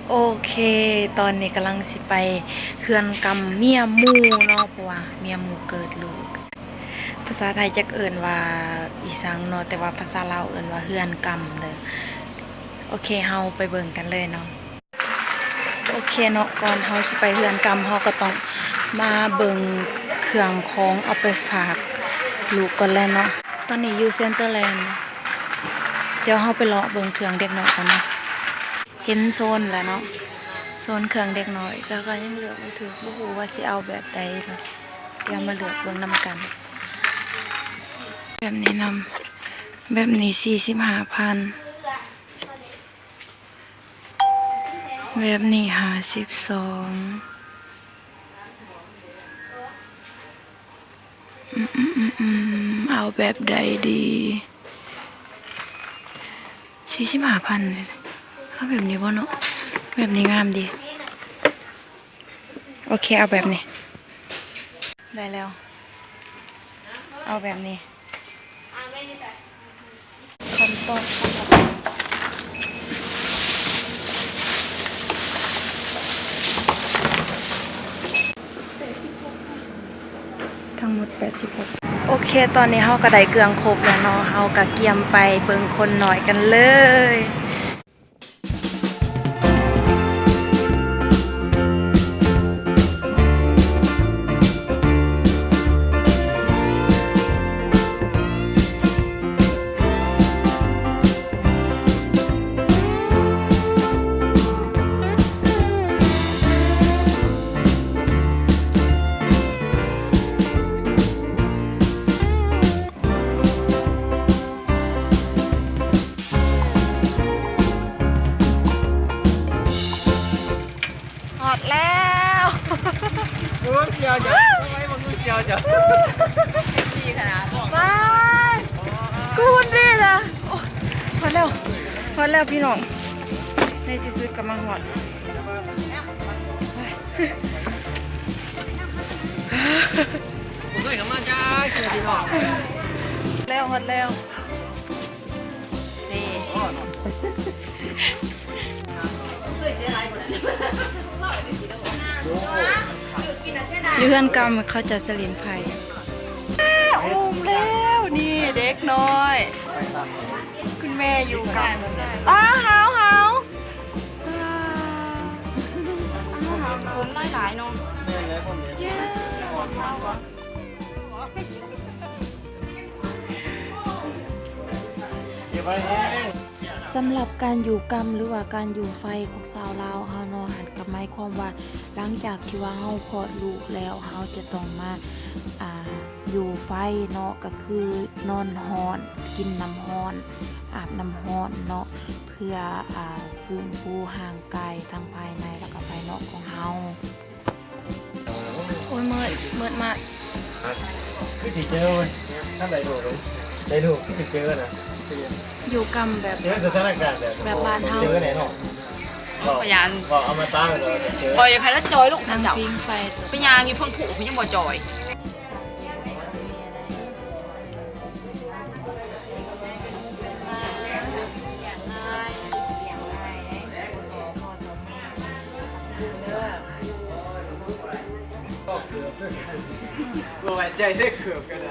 ໂອເຄ ຕອນນີ້ກຳລັງຊິໄປເຮືອນກຳເມຍໝູ່ເນາະ ເພາະວ່າເມຍໝູ່ເກີດລູກ. ພາສາໄທຈັກເອີ້ນວ່າອີ່ສັງເນາະ ແຕ່ວ່າພາສາລາວເອີ້ນວ່າເຮືອນກຳເດີ. ໂອເຄ ເຮົາໄປເບິ່ງກັນເລີຍເນາະ. ໂອເຄເນາະ ກ່ອນເຮົາຊິໄປເຮືອນກຳ ເຮົາກໍຕ້ອງມາເບິ່ງເຄື່ອງຂອງເອົາໄປຝາກລູກກ່ອນແຫຼະເນາະ. ຕອນນີ້ຢູ່ເຊັນເຕີແລນ ດຽວເຮົາໄປເລາະເບິ່ງເຄື່ອງເດັກນ້ອຍກ່ອນເນາະ. ເຫັນໂຊນແລ້ວເນາະ ໂຊນເຄື່ອງເດັກນ້ອຍ ແຕ່ກໍຍັງເລືອກບໍ່ຖືກ ບໍ່ຮູ້ວ່າຊິເອົາແບບໃດເນາະ. ດຽວມາເລືອກເບິ່ງນຳກັນ. ແບບນີ້ນຳ ແບບນີ້ສີ່ສິບຫ້າພັນ ແບບນີ້ຫ້າສິບສອງ. ອືມ ເອົາແບບໃດດີ? ສີ່ສິບຫ້າພັນ ເອົາແບບນີ້ບໍ່ເນາະ? ແບບນີ້ງາມດີ. ໂອເຄ ເອົາແບບນີ້ ໄດ້ແລ້ວ ເອົາແບບນີ້. ທັງໝົດແປດສິບຫົກ. ໂອເຄ ຕອນນີ້ເຮົາກໍໄດ້ເຄື່ອງຄົບແລ້ວເນາະ ເຮົາກໍກຽມໄປເບິ່ງຄົນນ້ອຍກັນເລີຍ. ຮອດແລ້ວ. ໂອ້ຍ ສ່ຽວຈັງ ທຳໄມບັກມືສ່ຽວຈັງ ເຊັກຊີຂະໜາດ. ໄປ ກູນເດ້ນະ. ໂອ້ຍ ຮອດແລ້ວ ຮອດແລ້ວພີ່ນ້ອງ ໃນທີ່ສຸດກໍມາຮອດ. ບໍ່ເຄີຍເຂົ້າມາຈັກເທື່ອພີ່ນ້ອງ. ແລ້ວ ຮອດແລ້ວ. ນີ້ ຢູ່ເຮືອນເກົ່າເຂົາເຈົ້າຈະຫຼິ້ນໄພ້. ອຸ້ມແລ້ວ ນີ້ເດັກນ້ອຍ ຄຸນແມ່ຢູ່ກັບ ອ້າ ຫາວ ຫາວ ຫາວ ຫາວ ຜົມຫຼາຍໆເນາະ. ເຢ້ ຫາວ ສຳລັບການຢູ່ກຳ ຫຼືວ່າການຢູ່ໄຟຂອງຊາວລາວເຮົາເນາະ ຫັ້ນກໍໝາຍຄວາມວ່າ ຫຼັງຈາກທີ່ວ່າເຮົາຄອດລູກແລ້ວ ເຮົາຈະຕ້ອງມາ ອ່າ ຢູ່ໄຟເນາະ ກໍຄືນອນຮ້ອນ ກິນນ້ຳຮ້ອນ ອາບນ້ຳຮ້ອນເນາະ ເພື່ອ ອ່າ ຟື້ນຟູຮ່າງກາຍທັງພາຍໃນ ແລ້ວກໍພາຍນອກຂອງເຮົາ. ໂອ້ຍ ມືດ ມືດມາກ. ຄືຊິເຈີເວີຍ ຄັນໄດ້ລູກ ໄດ້ລູກຄືຊິເຈີນະ. ຢູ່ກຳແບບ ເຈີສະຖານະການແບບ ແບບບ້ານເຮົາ ເຈີແນ່ນອນ. ຂ້ອຍຢ້ານ ຂ້ອຍຢາກໃຫ້ລາວຈ່ອຍລູກຊັ້ນເຈົ້າ ໄປຍ່າງຢູ່ເທິງພູ້ ຍັງບໍ່ຈ່ອຍ. ບໍ່ໄວ້ໃຈເດ້ ເກີບກັນ.